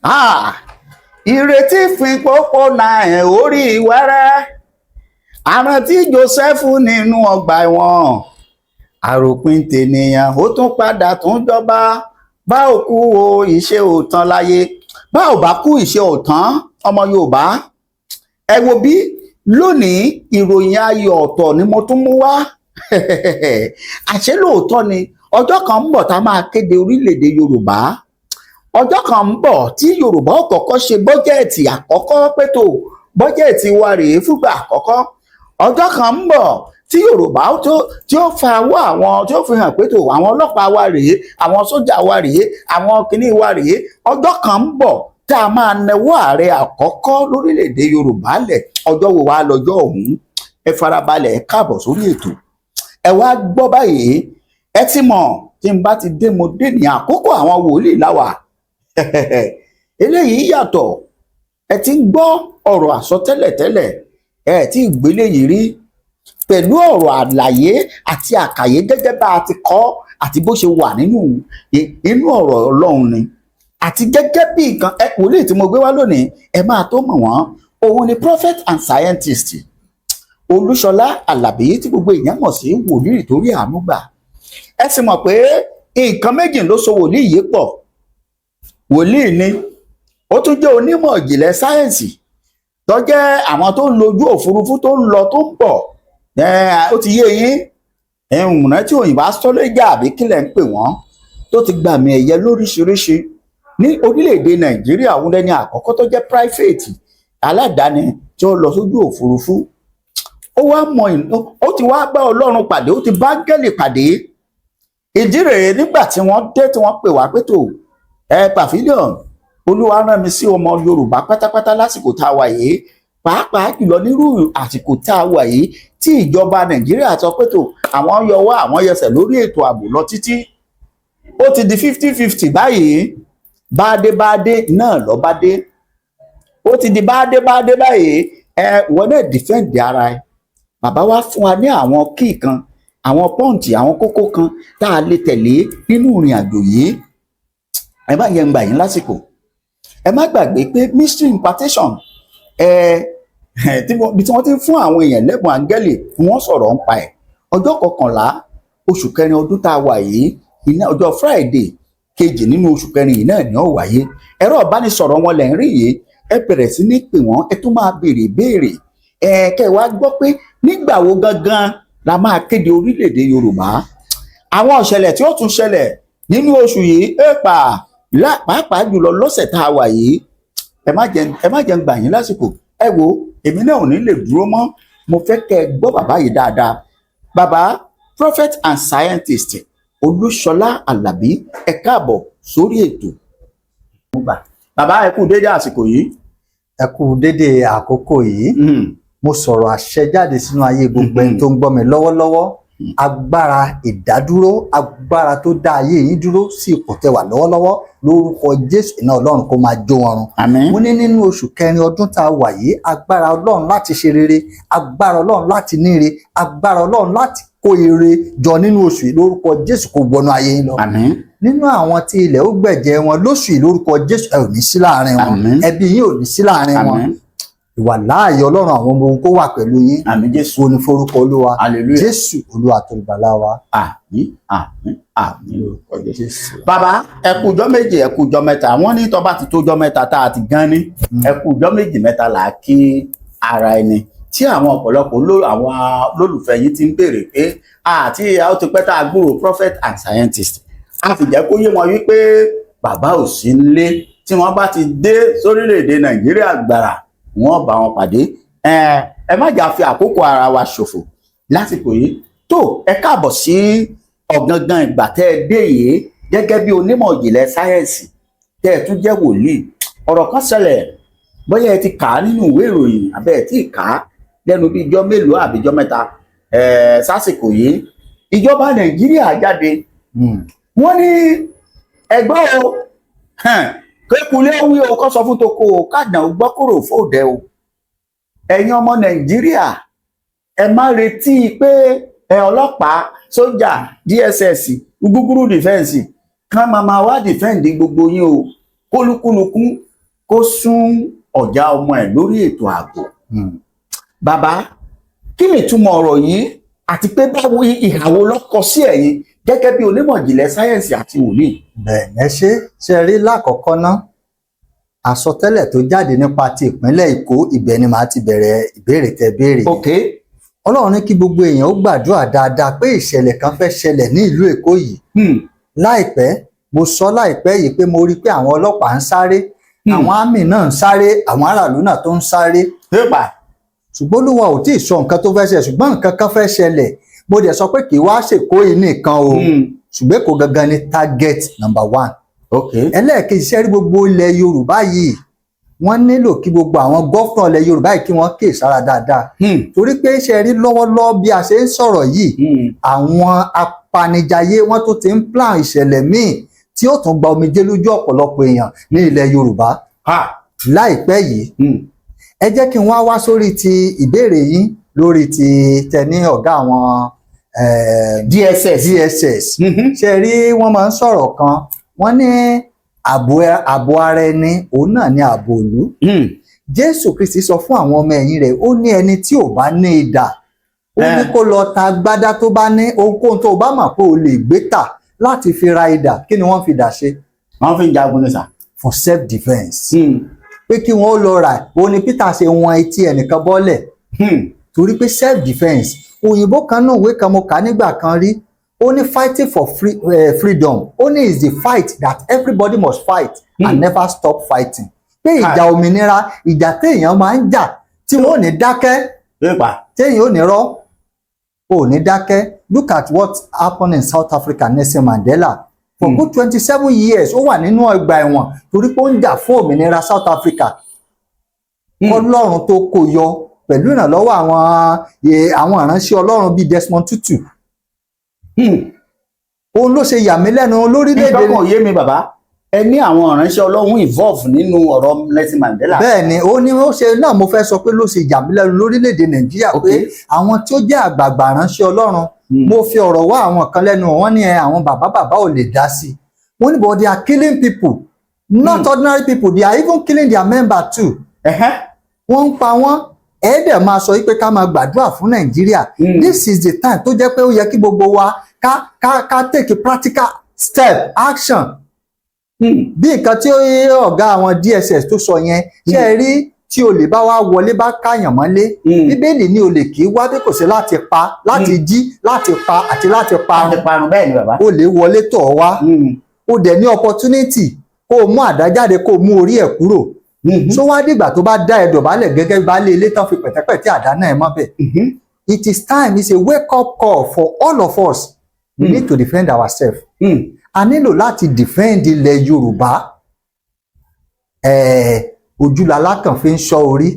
Ah, ìrètí fin pópónà ẹ̀ orí wẹ́rẹ́, àrántí Jósẹ́fù nínú ọgbà ẹ̀wọ̀n, àròpin tènìyàn, ó tún padà tún jọba. Bá ò kú o, ìṣe ò tán láyé. Bá ò bá kú, ìṣe ò tán. Ọmọ Yorùbá, ẹ wo bí lónìí, ìròyìn ayọ̀ ọ̀tọ̀ ni mo tún mú wá. Àṣé lóòótọ́ ni ọjọ́ kan ń bọ̀ tá a máa kéde orílẹ̀-èdè Yorùbá. Ọjọ́ kan ń bọ̀ tí Yorùbá ó kọ́kọ́ ṣe bọ́jẹ̀tì àkọ́kọ́ pẹ̀tò bọ́jẹ̀tì wa rèé fúgbà àkọ́kọ́. Ọjọ́ kan ń bọ̀ tí Yorùbá tó tí ó fa owó àwọn tí ó fi hàn pé tó àwọn ọlọ́pàá wa rèé, àwọn sójà wa rèé, àwọn kìnnì wa rèé. Ọjọ́ kan ń bọ̀ tá a máa nawọ́ ààrẹ àkọ́kọ́ lórílẹ̀‐èdè Yorùbá lẹ̀. Ọjọ́ wo wá lọ́jọ́ ọ̀hún? Ẹ farabalẹ̀, ẹ káàbọ̀ sórí ètò. Ẹ wá gbọ́ báyìí. Ẹ ti mọ̀, tí n bá ti dé, mo dé ní. Àkókò àwọn wòlíì láwà. Eléyìí yàtọ̀. Ẹ ti ń gbọ́ ọ̀rọ̀ àsọtẹ́lẹ̀ tẹ́lẹ̀, ẹ tí ì gbélé yìí rí pẹ̀lú ọ̀rọ̀ àlàyé àti àkàyé gẹ́gẹ́ bá a ti kọ́ àti bó ṣe wà nínú inú ọ̀rọ̀ Ọlọ́run ni, àti gẹ́gẹ́ bí nǹkan ẹ wòlíì tí mo gbé wá lónìí, ẹ máa tó mọ̀ wọ́n. Òun ni prophet and scientist Olúṣọlá Àlàbí, tí gbogbo èèyàn mọ̀ sí Wòlíì Torí Àánú Gbà. Ẹ sì mọ̀ pé nǹkan méjì ló so wòlíì yìí pọ̀. Wòlíì ni, ó tún jẹ́ onímọ̀ ìjìnlẹ̀ sáyẹ́ǹsì tó jẹ́ àwọn tó ń lo ojú òfurufú, tó ń lọ, tó ń bọ̀. Ó ti yé yín, ẹ̀hùn tí òyìnbó astrologer àbí kílẹ̀ ń pè wọ́n, tó ti gba àmì ẹ̀yẹ lóríṣiríṣi ní orílẹ̀-èdè Nàìjíríà. Òun lẹ́ni àkọ́kọ́ tó jẹ́ private aládàáni tí ó lọ sójú òfurufú. Ó wá mọ, ó ti wá bá Ọlọ́run pàdé, ó ti bá áńgẹ́lì pàdé. Ìdí rèé, nígbà tí wọ́n dé, tí wọ́n pè wá pé tó ẹ pavilion, Olúwa rán mi sí ọmọ Yorùbá pátápátá lásìkò tá a wà yìí, pàápàá jùlọ nírú àsìkò tá a wà yìí tí ìjọba Nàìjíríà sọ pé tó àwọn yọwọ́ àwọn yẹsẹ̀ lórí ètò ààbò lọ títí. Ó ti di 50-50 báyìí. Báadé báadé náà lọ bá dé, ó ti di báadé báadé báyìí. Ẹ ìwọ náà defend ara ẹ. Bàbá wa fún wa ní àwọn key kan, àwọn point, àwọn kókó kan tá a lè tẹ̀lé nínú ìrìn àjò yìí. Ẹ má yẹn gbà yín lásìkò. Ẹ má gbàgbé pé mystery impartation ẹ tí wọ́n ti ń fún àwọn èèyàn lẹ́bùn áńgẹ́lì, wọ́n sọ̀rọ̀ ń pa ẹ̀. Ọjọ́ 11 oṣù kẹrin ọdún tá a wà yìí, iná ọjọ́ Friday kejì nínú oṣù kẹrin yìí náà ni ó wáyé. Ẹ̀rọ ìbánisọ̀rọ̀ wọn lẹ̀ ń rí yìí. Ẹ bẹ̀rẹ̀ sí ní pè wọ́n, ẹ tún máa béèrè béèrè. Ẹ kẹ́ ẹ wá gbọ́ pé nígbà wo gangan la máa kéde orílẹ̀-èdè Yorùbá, àwọn ìṣẹ̀lẹ̀ tí ó tún ṣẹlẹ̀ nínú oṣù yìí, èèpà, pàápàá jùlọ lọ́sẹ̀ tá a wà yìí. Ẹ má jẹ́ ń gbà yín lásìkò. Ẹ wo, èmi náà ò ní lè dúró mọ́. Mo fẹ́ kẹ́ ẹ gbọ́ bàbá yìí dáadáa. Bàbá prophet and scientist Olúṣọlá Àlàbí, ẹ káàbọ̀ sórí ètò. Bàbá, ẹ kú déédéé àsìkò yìí. Ẹ kú dédé àkókò yìí. Mo sọ̀rọ̀ àṣẹ jáde sínú ayé gbogbo ẹni tó ń gbọ́ mi lọ́wọ́lọ́wọ́. Agbára ìdádúró, agbára tó dá ayé yín dúró sí ipò tẹ́ wà lọ́wọ́lọ́wọ́, lórúkọ Jésù, iná Ọlọ́run kó máa jó wọn run. Àmín. Mo ní nínú oṣù kẹrin ọdún tá a wà yìí, agbára Ọlọ́run láti ṣe rere, agbára Ọlọ́run láti níre, agbára Ọlọ́run láti kó ire jọ nínú oṣù yìí, lórúkọ Jésù, kó wọnú ayé yín lọ. Àmín. Nínú àwọn tí ilẹ̀ ó gbẹ̀jẹ̀ wọn lóṣù yìí, lórúkọ Jésù, ẹ ò ní sí láàrin wọn. Àmín. Ẹbí yín ò ní sí láàrin wọn. Àmín. Ìwà láàyè Ọlọ́run àwọn ọmọ ogun kó wà pẹ̀lú yín. Àmín Jésù. Ògo ni forúkọ Olúwa. Hallelujah. Jésù Olúwa tó gbàlà wa. Àmín, àmín, àmín lórúkọ Jésù. Jésù. Bàbá, ẹ kú ọjọ́ 2, ẹ kú ọjọ́ 3. Wọ́n ní tó bá ti tó ọjọ́ 3 tá a ti gan ní, ẹ kú ọjọ́ 2 mẹ́ta là á kí ara ẹni. Tí àwọn ọ̀pọ̀lọpọ̀ àwọn olólùfẹ́ yìí ti ń béèrè pé àti ó ti pẹ́ tá a gbúrò prophet and scientist. A sì jẹ́ kó yé wọn wípé bàbá ò sí nílé. Tí wọ́n bá ti dé sórílẹ̀-èdè Nàìjíríà gbàrà, wọ́n bá wọn pàdé. Ẹ má jà fi àkókò ara wa ṣòfò lásìkò yìí. Tó ẹ káàbọ̀ sí ọ̀gangan ìgbà tẹ́ ẹ dé yìí gẹ́gẹ́ bí onímọ̀ ìjìnlẹ̀ sáyẹ́ǹsì tẹ́ ẹ tún jẹ́ wòlíì. Ọ̀rọ̀ kan ṣẹlẹ̀, bóyá ẹ ti kà á nínú ìwé ìròyìn àbẹ́ ẹ ti kà á lẹ́nu bí ijọ́ mélòó àbí ijọ́ 3 sásìkò yìí. Ìjọba Nàìjíríà jáde, wọ́n ní ẹgbẹ́ o, kékulé wí o, kó sọ fún toko o, kádàn gbọ́ kúrò fòdẹ o. Ẹ̀yin ọmọ Nàìjíríà, ẹ má retí pé ẹ ọlọ́pàá, sójà, DSS, gúgúrú defence kán máa máa wá defend gbogbo yín o. Kólúkúlùkù Kó sún ọ̀já ọmọ ẹ̀ lórí ètò ààbò. Bàbá, kí ni ìtumọ̀ ọ̀rọ̀ yìí, àti pé báwo, ìhà wo ló kọ sí ẹ̀yin gẹ́gẹ́ bí onímọ̀ ìjìnlẹ̀ sáyẹ́ǹsì àti wòlíì? Bẹ́ẹ̀ ẹ ṣe rí, lákọ̀ọ́kọ́ ná, àsọtẹ́lẹ̀ tó jáde nípa ti ìpínlẹ̀ Èkó, ibẹ̀ ni màá ti bẹ̀rẹ̀ ìbéèrè tẹ́ béèrè. Ọlọ́run ní kí gbogbo èèyàn ó gbàdúrà dáadáa pé ìṣẹ̀lẹ̀ kan fẹ́ ṣẹlẹ̀ ní ìlú Èkó yìí láìpẹ́. Mo sọ láìpẹ́ yìí pé mo rí i pé àwọn ọlọ́pàá ń sáré, àwọn army náà ń sáré, àwọn aráàlú náà tó ń sáré. Pépà. Ṣùgbọ́n Olúwa ò tí ì sọ nǹkan tó fẹ́ ṣẹlẹ̀, ṣùgbọ́n nǹkan kan fẹ́ ṣẹlẹ̀. Mo dẹ̀ sọ pé kì í wá ṣèkó yìí nìkan o, ṣùgbọ́n Èkó gangan ni target number one. Ẹlẹ́ẹ̀kejì, ṣẹ́ rí gbogbo ilẹ̀ Yorùbá yìí, wọ́n nílò kí gbogbo àwọn governor ilẹ̀ Yorùbá yìí kí wọ́n kíyè sára dáadáa, torí pé ṣe rí lọ́wọ́lọ́wọ́ bí a ṣe ń sọ̀rọ̀ yìí, àwọn apanijayé wọ́n tó ti ń plan ìṣẹ̀lẹ̀ míì tí ó tún gba omijé lójú ọ̀pọ̀lọpọ̀ èèyàn ní ilẹ̀ Yorùbá láìpẹ́ yìí. Ẹ jẹ́ kí n wá wá sórí ti ìbéèrè yín lórí ti tẹní ọ̀gá àwọn DSS. DSS. Ṣe rí, wọ́n máa ń sọ̀rọ̀ kan, wọ́n ní ààbò ara ẹni, òun náà ní ààbò ìlú. Jésù Kristi sọ fún àwọn ọmọ ẹ̀yìn rẹ̀, ó ní ẹni tí ò bá ní idà, ó ní kó lọ ta agbádá tó bá ní, ohunkóhun tó o bá mọ̀ pé o lè gbé tà láti fi ra idà. Kí ni wọ́n fi idà ṣe? Wọ́n fi ń jagun ní sà. For self defence. Pé kí wọ́n ó lọ rà. Ó ní Peter ṣe wọn etí ẹnìkan bọ́lẹ̀ torí pé self defence. Òyìnbó kan náà, ìwé kan mo kà nígbà kan rí, ó ní fighting for freedom, ó ní is the fight that everybody must fight and never stop fighting, pé ìjà òmìnira, ìjà téèyàn máa ń jà tí wọn ò ní dákẹ́, Pépà. téèyàn ò ní rọ́, ò ní dákẹ́. Look at what happened in South Africa. Nelson Mandela, for good 27 years, ó wà nínú ọgbà ẹ̀wọ̀n torí pé ó ń jà fún òmìnira South Africa. Ọlọ́run tó kó yọ pẹ̀lú ìrànlọ́wọ́ àwọn ìránṣẹ́ Ọlọ́run bíi Desmond Tutu. Òun ló ṣe yà mí lẹ́nu lórílẹ̀‐èdè. Nǹkan kan ò yé mi, bàbá. Ẹ ní àwọn ìránṣẹ́ Ọlọ́run involve nínú ọ̀rọ̀ Nelson Mandela. Bẹ́ẹ̀ ni, ó ní ó ṣe náà mo fẹ́ sọ pé ló ṣe yà mí lẹ́nu lórílẹ̀‐èdè Nàìjíríà pé àwọn tí ó jẹ́ àgbààgbà ìránṣẹ́ Ọlọ́run, mo fi ọ̀rọ̀ wá àwọn kan lẹ́nu, wọ́n ní ẹ, àwọn bàbá bàbá ò lè dá sí i. Wọ́n ní but they are killing people, not ordinary people, they are even killing their member too. Wọ́n ń pa wọ́n. Ẹ dẹ̀ máa sọ wípé ká máa gbàdúrà fún Nàìjíríà. This is the time tó jẹ́ pé ó yẹ kí gbogbo wa ká take a practical step, action. Bí nǹkan tí ọ̀gá àwọn DSS tó sọ yẹn, ṣé ẹ rí, tí olè bá wá wọlé bá káyàn mọ́lé, Bíbélì ní olè kì í wá bí kò sí láti pa, láti jí, láti pa àti láti parun. Láti parun, bẹ́ẹ̀ ni, bàbá. Olè wọlé tọ̀ ọ́ wá, ó dẹ̀ ní opportunity kó o mú àdá jáde, kó o mú orí ẹ̀ kúrò. Ṣó wá dìgbà tó bá dá ẹ dọ̀bálẹ̀ gẹ́gẹ́ bí baálé ilé tán fi pẹ̀tẹ́pẹ̀tẹ́ àdá náà ẹ mọ́ bẹ̀? It is time. It's a wake up call for all of us. We need to defend ourselves. A nílò láti defend ilẹ̀ Yorùbá. Ojúlalá kan fi ń ṣọ́ orí,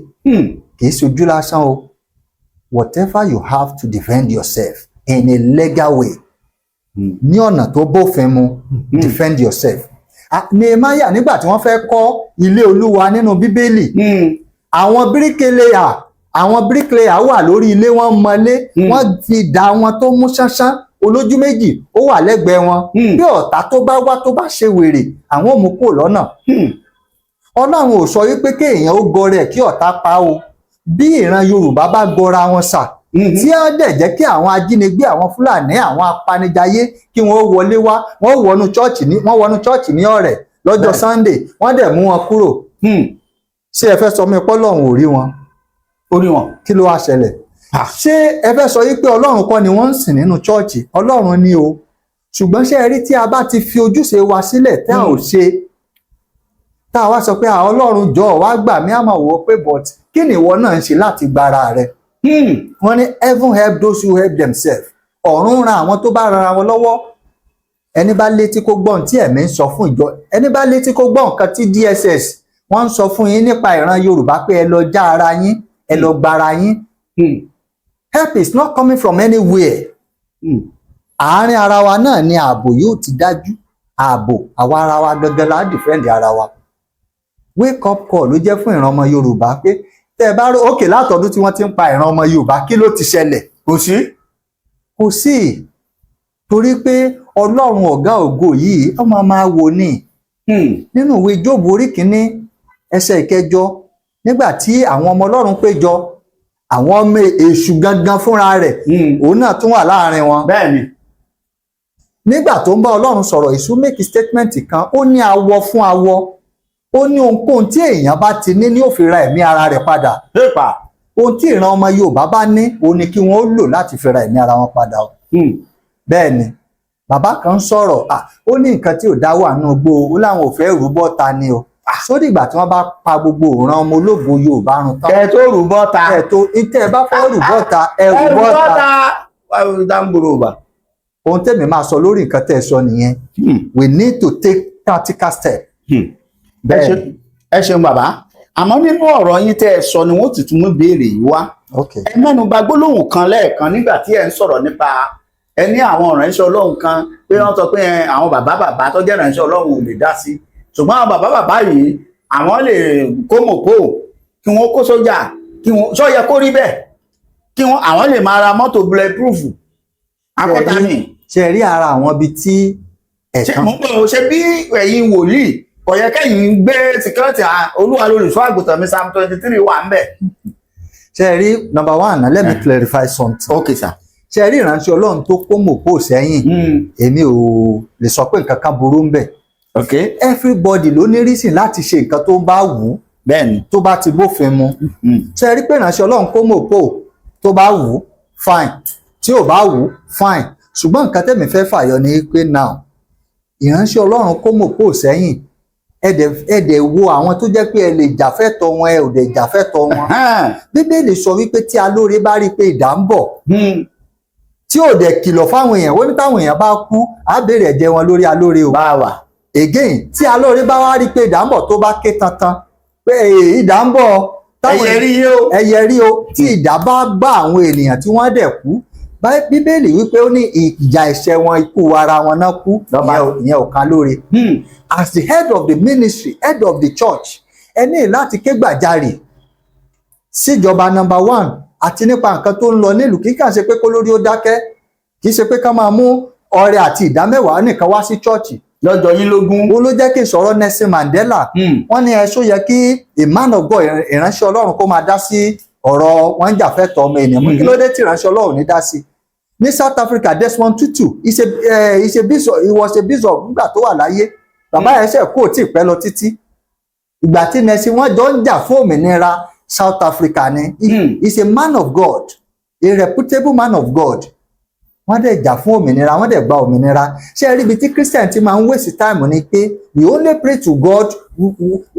kì í ṣe ojú lásán o. Whatever you have to defend yourself in a legal way, ní ọ̀nà tó bófin mu, defend yourself. Ah, Nehemiah, nígbà tí wọ́n fẹ́ kọ́ ilé Olúwa nínú Bíbélì, àwọn bricklayer wà lórí ilé, wọ́n mọlé, wọ́n fi dà wọn tó mú ṣánṣán olójú méjì, ó wà lẹ́gbẹ̀ẹ́ wọn, bí ọ̀tá tó bá wá, tó bá ṣe wèrè, àwọn ò mú kúrò lọ́nà. Ọlọ́run ò sọ wípé kéèyàn ó gọrẹ kí ọ̀tá pa o. Bí ìran Yorùbá bá gọra wọn sà, tí wọ́n dẹ̀ jẹ́ kí àwọn ajínigbé, àwọn Fúlàní, àwọn apanijayé kí wọ́n wọlé wá, wọ́n wọnú church ní Ọ̀rẹ́ lọ́jọ́ Sunday, wọ́n dẹ̀ mú wọn kúrò. Ṣé ẹ fẹ́ sọ mí pọ́lọ́run ò rí wọn? Orí wọn. Kí ló wá ṣẹlẹ̀? Ṣé ẹ fẹ́ sọ wípé Ọlọ́run kọ́ ni wọ́n ń sìn nínú church? Ọlọ́run ni o. Ṣùgbọ́n ṣé ẹ rí, tí a bá ti fi ojúṣe wa sílẹ̀, tá ò ṣe, tá a wá sọ pé, "Ah, Ọlọ́run, jọ̀ọ́ wá gbà mí," àmọ́ wò ó pé, but kí ni ìwọ náà ń ṣe láti gbára rẹ? Wọ́n ní heaven help those who help themselves. Ọ̀run ran àwọn tó bá ran wọn lọ́wọ́. Ẹni bá létí kó gbọ́n tí ẹ̀mí ń sọ fún ìjọ. Ẹni bá létí kó gbọ́ nǹkan tí DSS wọ́n ń sọ fún yín nípa ìran Yorùbá, pé ẹ lọ já ara yín, ẹ lọ gbára yín. Help is not coming from anywhere. Àárín ara wa náà ni ààbò yóò ti dájú. Ààbò àwa ara wa gangan la defend ara wa. Wake up call ló jẹ́ fún ìran ọmọ Yorùbá, pé tẹ́ ẹ bá rò ókè látọdún tí wọ́n ti ń pa ìran ọmọ Yorùbá, kí ló ti ṣẹlẹ̀? Kò sí. Kò sí, torí pé Ọlọ́run ọ̀gá ògo yìí, ó máa máa wò ní. Nínú ìwé Jóòbù orí kìíní, ẹsẹ̀ ìkẹjọ, nígbà tí àwọn ọmọ Ọlọ́run péjọ, àwọn ọmọ èṣù gangan fúnra rẹ̀, òun náà tún wà láàrin wọn. Nígbà tó ń bá Ọlọ́run sọ̀rọ̀, èṣù make statement kan. Ó ní awọ fún awọ. Ó ní ohunkóhun tí èèyàn bá ti ní ní ó fi ra ẹ̀mí ara rẹ̀ padà. Pépà. Ohun tí ìran ọmọ Yorùbá bá ní, òun ni kí wọ́n ó lò láti fi ra ẹ̀mí ara wọn padà o. Bẹ́ẹ̀ ni bàbá kan ń sọ̀rọ̀, ó ní nǹkan tí ò dá wà nínú igbó, ó láwọn ò fẹ́ rú bọ́ta ni o. Sódì ìgbà tí wọ́n bá pa gbogbo ìran ọmọ ológo Yorùbá run tán, Kẹ tó rù bọ́ta. Ẹ tó ìtẹ́ ẹ bá fẹ́ rú bọ́ta, ẹ rú bọ́ta. Dáńgbòrò bà. Ohun tẹ́mi máa sọ lórí nǹkan tẹ́ ẹ sọ nìyẹn. We need to take practical step. Ẹ ẹ ṣeun bàbá. Àmọ́ nínú ọ̀rọ̀ yín tẹ́ ẹ sọ ni wọ́n ti tún mú béèrè yìí wá. Ẹ mẹ́nu bà gbólóhùn kan lẹ́ẹ̀kan nígbà tí ẹ ń sọ̀rọ̀ nípa ẹ ní àwọn ìránṣẹ́ Ọlọ́run kan, pé wọ́n sọ pé àwọn bàbá bàbá tó jẹ́ ìránṣẹ́ Ọlọ́run ò lè dá sí, ṣùgbọ́n àwọn bàbá bàbá yìí, àwọn lè kó mọ̀pó, kí wọ́n kó sójà, kí wọ́n sọ yẹ kó rí bẹ́ẹ̀, kí wọ́n àwọn lè máa ra mọ́tò bulletproof akọ́ta ni. Ṣe rí ara àwọn ibi tí Ṣé ẹ̀kan mo ń bọ̀, ṣe bí ẹ̀yin wòlíì, kò yẹ kẹ́yìn gbé security? Olúwa lolùṣọ́ àgùntàn mi, Psalm 23 wà ń bẹ̀. Ṣe rí, number one, let me clarify something. Ok sir. Ṣe rí ìránṣẹ́ Ọlọ́run tó kó mọ̀pó sẹ́yìn, èmi ò lè sọ pé nǹkan kan burú ń bẹ̀. Everybody ló ní reason láti ṣe nǹkan tó bá wù ú tó bá ti bófin mu. Ṣe rí pé ìránṣẹ́ Ọlọ́run kó mọ̀pó, tó bá wù ú, fine, tí ò bá wù ú, fine. Ṣùgbọ́n nǹkan tẹ̀mí fẹ́ fàyọ ni pé now, ìránṣẹ́ Ọlọ́run kó mọ̀pó sẹ́yìn, ẹ dẹ̀ wo àwọn tó jẹ́ pé ẹ lè jàfẹ́tọ̀ wọn, ẹ ò dẹ̀ jàfẹ́tọ̀ wọn. Bíbélì sọ wípé tí alóore bá rí i pé idà ń bọ̀, tí ò dẹ̀ kìlọ̀ fáwọn èèyàn, ó ní táwọn èèyàn bá kú, á béèrè ẹ̀jẹ̀ wọn lórí alóore o. Bá wà. Again, tí alóore bá wá rí i pé idà ń bọ̀, tó bá ké tantan pé "Èè, idà ń bọ̀", táwọn ẹyẹ rí yé o. Ẹyẹ rí o. Tí idà bá bá àwọn ènìyàn tí wọ́n dẹ̀ kú, Bíbélì wípé ó ní ìjà ẹ̀ṣẹ̀ wọn, ikú ara wọn náà kú. Ìyẹn ò kan lóore. As the head of the ministry, head of the church, ẹ ní láti ké gbàjarè síjọba, number one, àti nípa nǹkan tó ń lọ nílùú. Kì í kàn ṣe pé kó lórí ó dákẹ́, kì í ṣe pé ká máa mú ọrẹ àti ìdámẹ́wàá nìkan wá sí chọ́ọ̀chì. Lọ́jọ́ yín lógún. Ó ló jẹ́ kí n sọ̀rọ̀ Nelson Mandela. Wọ́n ní ẹ ṣó yẹ kí a man of God, ìránṣẹ́ Ọlọ́run, kó máa dá sí ọ̀rọ̀ wọ́n ń jà fẹ́tọ̀ọ́ ọmọ ènìyàn? Kí ló dé tí ìránṣẹ́ Ọlọ́run ní dá sí? Ní South Africa, Desmond Tutu is a bishop, he was a bishop nígbà tó wà láyé. Bàbá yẹn ṣe kú, ò tí ì pẹ́ lọ títí. Ìgbà tí Nelson, wọ́n jọ ń jà fún òmìnira South Africa ni. He is a man of God, a reputable man of God. Wọ́n dẹ̀ jà fún òmìnira, wọ́n dẹ̀ gba òmìnira. Ṣé ẹ rí ibi tí Christian ti máa ń waste time ni pé we only pray to God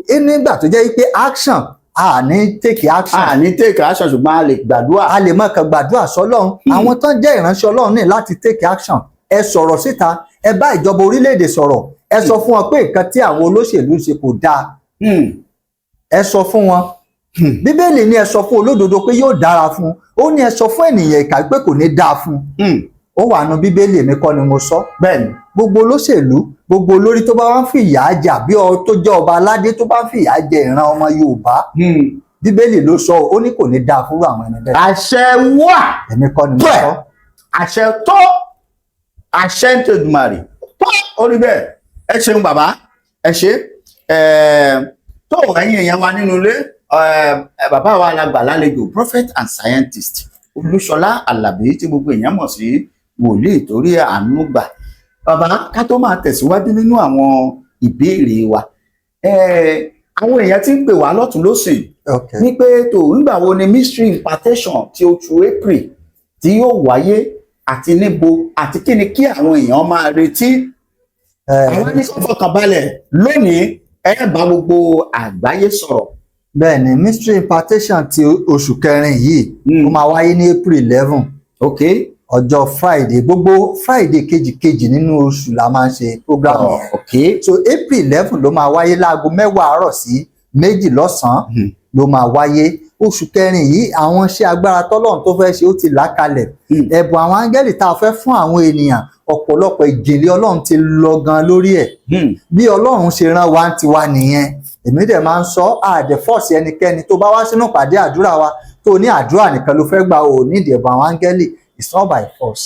nígbà tó jẹ́ pé action, a ní take action. A ní take action, ṣùgbọ́n a lè gbàdúrà. A lè máa kàn gbàdúrà sọ́lọ́run. Àwọn tó ń jẹ́ ìránṣẹ́ Ọlọ́run ní láti take action. Ẹ sọ̀rọ̀ síta, ẹ bá ìjọba orílẹ̀-èdè sọ̀rọ̀, ẹ sọ fún wọn pé nǹkan tí àwọn olóṣèlú ń ṣe kò dáa. Ẹ sọ fún wọn. Bíbélì ní ẹ sọ fún olódodo pé yóò dára fún un. Ó ní ẹ sọ fún ènìyàn ìkà pé kò ní dáa fún un. Ó wà nù Bíbélì, èmi kọ́ ni mo sọ. Gbogbo olóṣèlú, gbogbo olórí tó bá wá ń fìyà jẹ, àbí tó jẹ́ ọba aládé tó bá ń fìyà jẹ ìran ọmọ Yorùbá, Bíbélì ló sọ, ó ní kò ní dáa fúnrú àwọn ẹni bẹ́ẹ̀. Àṣẹ wà. Èmi kọ́ ni mo Bẹ́ẹ̀. sọ. Àṣẹ tó, àṣẹ ń tẹ̀dùmarè tó, ó rí bẹ́ẹ̀. Ẹ ṣeun bàbá, ẹ ṣe ẹ tó. Ẹ̀yin èèyàn wa nínú ilé, bàbá wa la gbà lálejò, prophet and scientist Olúṣọlá Àlàbí, tí gbogbo èèyàn mọ̀ sí wòlíì torí àánú gbà. Bàbá, ká tó máa tẹ̀síwájú nínú àwọn ìbéèrè wa, àwọn èèyàn tí ń pè wá lọ́tún lọ́sìn ní pé tó nígbà wo ni mystery impartation ti oṣù April tí yóò wáyé, àti níbo, àti kí ni kí àwọn èèyàn máa retí? Àwọn ní kó fọkànbalẹ̀, lónìí ẹ bá gbogbo àgbáyé sọ̀rọ̀. Bẹ́ẹ̀ ni, mystery impartation ti oṣù kẹrin yìí, ó máa wáyé ní April 11, ọjọ́ Friday. Gbogbo Friday kejìkejì nínú oṣù la máa ń ṣe program yẹn. So April 11 ló máa wáyé, láago 10 àárọ̀ sí 2 lọ́sàn-án ló máa wáyé. Oṣù kẹrin yìí, àwọn iṣẹ́ agbára tọ́lọ́run tó fẹ́ ṣe, ó ti là á kalẹ̀. Ẹ̀bùn àwọn áńgẹ́lì tá a fẹ́ fún àwọn ènìyàn, ọ̀pọ̀lọpọ̀ ìjìnlẹ̀ Ọlọ́run ti lọ gan lórí ẹ̀. Bí Ọlọ́run ṣe rán wa ń tiwa nìyẹn. Èmi dẹ̀ máa ń sọ, àdẹ force ẹnikẹ́ni. Tó bá wá sínú pàdé àdúrà wa, tó ní àdúrà nìkan ló fẹ́ gbà, ò nídìí ẹ̀bùn àwọn áńgẹ́lì, it's not by force.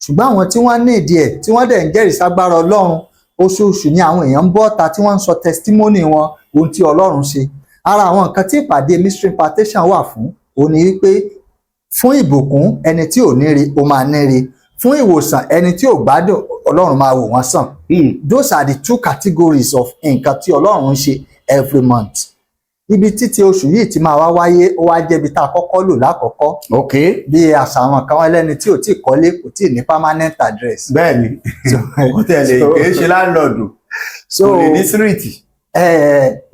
Ṣùgbọ́n àwọn tí wọ́n ní ìdí ẹ̀, tí wọ́n dẹ̀ ń jẹ́rìí ságbára Ọlọ́run, Oṣooṣù ni àwọn èèyàn ń bọ́ ta tí wọ́n ń sọ testimony wọn, ohun tí Ọlọ́run ṣe. Ara àwọn nǹkan tí ìpàdé mystery impartation wà fún òun ni wípé fún ìbùkún, ẹni tí ò ní rí ó máa ní rí, fún ìwòsàn, ẹni tí ò gbádùn, Ọlọ́run máa wò wọ́n sàn. Those are the two categories of nǹkan tí Ọlọ́run ń ṣe every month. Ibi títí oṣù yìí ti máa wá wáyé, ó wá jẹ́ ibi tá a kọ́kọ́ lò lákọ̀ọ́kọ́. Bí àṣà àwọn kan, wọn lẹ́ni tí ò tí ì kọ́lé, kò tí ì ní permanent address. Bẹ́ẹ̀ni, kò tẹ̀lé kì í ṣe landlord, So kò lè ní street.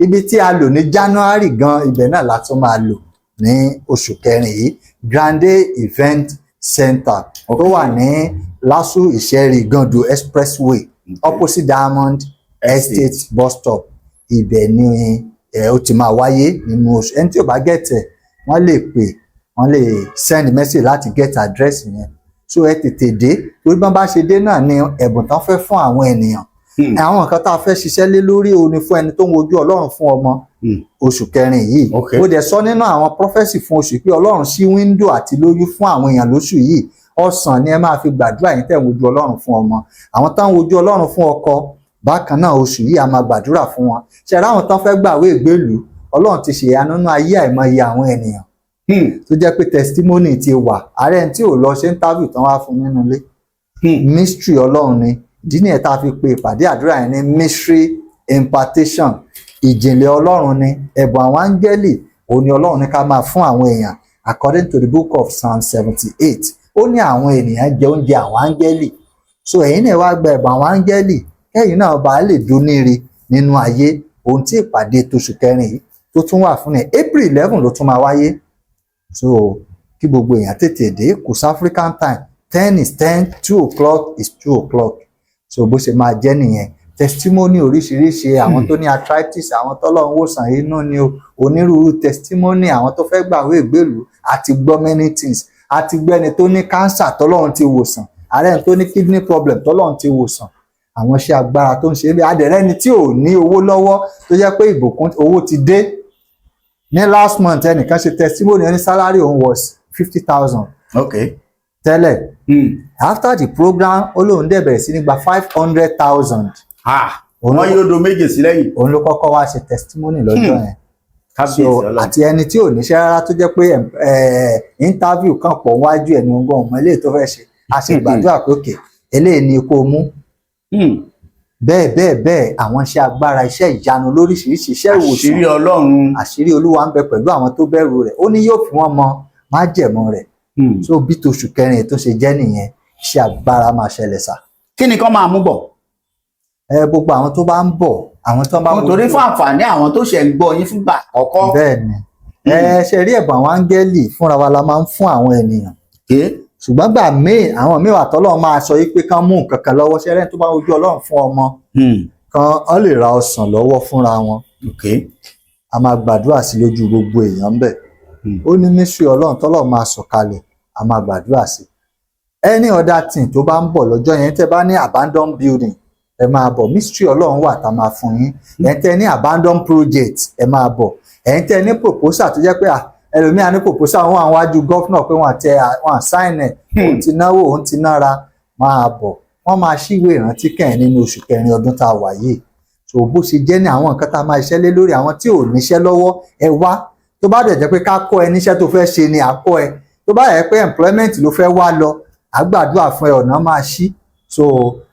Ibi tí a lò ní January gan, ibẹ̀ náà la tún máa lò ní oṣù kẹrin yìí, Grande Event Center tó wà ní LASU Ìṣẹ́rí Ìgàndò Expressway, opposite Diamond Estate bus stop. Ibẹ̀ ni ó ti máa wáyé nínú oṣù. Ẹni tí ò bá get ẹ̀, wọ́n lè pè, wọ́n lè send message láti get address yẹn. So ẹ tètè dé, torí bí wọ́n bá ṣe dé náà ni ẹ̀bùn tán fẹ́ fún àwọn ènìyàn. Àwọn nǹkan tá a fẹ́ ṣiṣẹ́ lé lórí o ni fún ẹni tó ń wojú Ọlọ́run fún ọmọ oṣù kẹrin yìí. Mo dẹ̀ sọ nínú àwọn prophecy fún oṣù pé Ọlọ́run ṣí window àti lóyún fún àwọn èèyàn lóṣù yìí. Ọsàn ni ẹ máa fi gbàdúrà yín tẹ̀ ń wojú Ọlọ́run fún ọmọ. Àwọn tó ń wojú Ọlọ́run fún ọkọ bákan náà, oṣù yìí a máa gbàdúrà fún wọn. Ṣe ra àwọn tó fẹ́ gbàwé ìgbélùú, Ọlọ́run ti ṣèyanu nínú ayé àìmọye àwọn ènìyàn tó jẹ́ pé testimony ti wà. Ààrẹ tí ò lọ ṣe interview tán wá fún nínú ilé. Mystery Ọlọ́run ni. Ìdí nìyẹn tá a fi pe ìpàdé àdúrà yẹn ní mystery impartation. Ìjìnlẹ̀ Ọlọ́run ni, ẹ̀bùn àwọn áńgẹ́lì òun ni Ọlọ́run ní ká máa fún àwọn èèyàn. According to the book of Psalm 78, ó ní àwọn ènìyàn jẹ oúnjẹ àwọn áńgẹ́lì. So ẹ̀yin náà wá gba ẹ̀bùn àwọn áńgẹ́lì, kẹ́yìn náà bá lè dóníire nínú ayé. Ohun tí ìpàdé tóṣù kẹrin yìí tó tún wà fún ní April 11 ló tún máa wáyé. So kí gbogbo èèyàn tètè dé. Kò sí African time, 10 is 10, 2 o'clock is 2 o'clock. So bó ṣe máa jẹ́ nìyẹn. Testimony oríṣiríṣi, àwọn tó ní arthritis, àwọn tọ́lọ́run wòsàn inú ni o, onírúurú testimony, àwọn tó fẹ́ gbàwé ìgbélùú àti gbọ́ many things, àti gbẹ́ni tó ní cancer tọ́lọ́run ti wòsàn, ààrẹ tó ní kidney problem tọ́lọ́run ti wòsàn, àwọn iṣẹ́ agbára tó ń ṣe é. Adẹ̀rẹ́ ni tí ò ní owó lọ́wọ́ tó jẹ́ pé ìbùkún owó ti dé. Ní last month, ẹnìkan ṣe testimony, ẹni salary òun was 50,000 tẹ́lẹ̀. After the program, ó lóun dẹ̀ bẹ̀rẹ̀ sí ní gba 500,000. Wọ́n yóò do méje sí lẹ́yìn. Òun ló kọ́kọ́ wá ṣe testimony lọ́jọ́ yẹn. Kábíyèsí So Ọlọ́run. àti ẹni tí ò níṣẹ́ rárá tó jẹ́ pé interview kan pọ̀ wájú ẹ̀ ní ogún ọmọ eléyìí tó fẹ́ ṣe, a sì gbàdúrà pé òkè eléyìí ni kó mú. Bẹ́ẹ̀ bẹ́ẹ̀ bẹ́ẹ̀, àwọn iṣẹ́ agbára, iṣẹ́ ìyanu lóríṣiríṣi, iṣẹ́ ìwòsàn. Àṣírí Ọlọ́run. Àṣírí Olúwa ń bẹ pẹ̀lú àwọn tó bẹ̀rù rẹ̀, ó ní yóò fi wọ́n mọ májẹ̀mú rẹ̀. So bí toṣù kẹrin tó ṣe jẹ́ nìyẹn, iṣẹ́ agbára máa ṣẹlẹ̀ sà. Kí ni kán máa mú bọ̀? Ẹ gbogbo àwọn tó bá ń bọ̀, àwọn tó bá Torí fún àǹfààní àwọn tó ṣẹ̀ ń gbọ́ yín fúngbà àkọ́kọ́. Bẹ́ẹ̀ ni, ẹ ṣe rí ẹ̀bùn àwọn áńgẹ́lì fúnra wa la máa ń fún àwọn ènìyàn, ṣùgbọ́n gbà míì, àwọn míì wà tọ́lọ́run máa sọ yí pé kán mú nǹkan kan lọ́wọ́. Ṣẹ́rẹ́ tó bá wojú Ọlọ́run fún ọmọ kan, ọ lè ra ọsàn lọ́wọ́ fúnra wọn. A máa gbàdúrà sí lójú gbogbo èèyàn ń bẹ̀. Ó ní mystery Ọlọ́run tọ́lọ́run máa sọ̀kalẹ̀, a máa gbàdúrà sí. Any other thing tó bá ń bọ̀ lọ́jọ́ yẹn, tẹ́ bá ní abandon building, ẹ máa bọ̀, mystery Ọlọ́run wà tá a máa fún yín. Ẹ̀yin tẹ́ ní abandon project, ẹ máa bọ̀. Ẹ̀yin tẹ́ ní proposal tó jẹ́ pé ẹlòmíà ní proposal wọn àwọn wájú governor pé wọ́n tẹ wọ́n sign ẹ̀, òun ti náwó, òun ti nára, máa bọ̀, wọ́n máa ṣíwèé ìrántí kẹ́hìn nínú oṣù kẹrin ọdún tá a wà yìí. So bó ṣe jẹ́ ní àwọn nǹkan tá a máa ṣiṣẹ́ lé lórí. Àwọn tí ò níṣẹ́ lọ́wọ́, ẹ wá. Tó bá dẹ̀ jẹ́ pé ká kọ́ ẹ níṣẹ́ tó fẹ́ ṣe ni, à kọ́ ẹ. Tó bá yẹ pé employment ló fẹ́ wá lọ, à gbàdúrà fún ẹ, ọ̀nà máa ṣí. So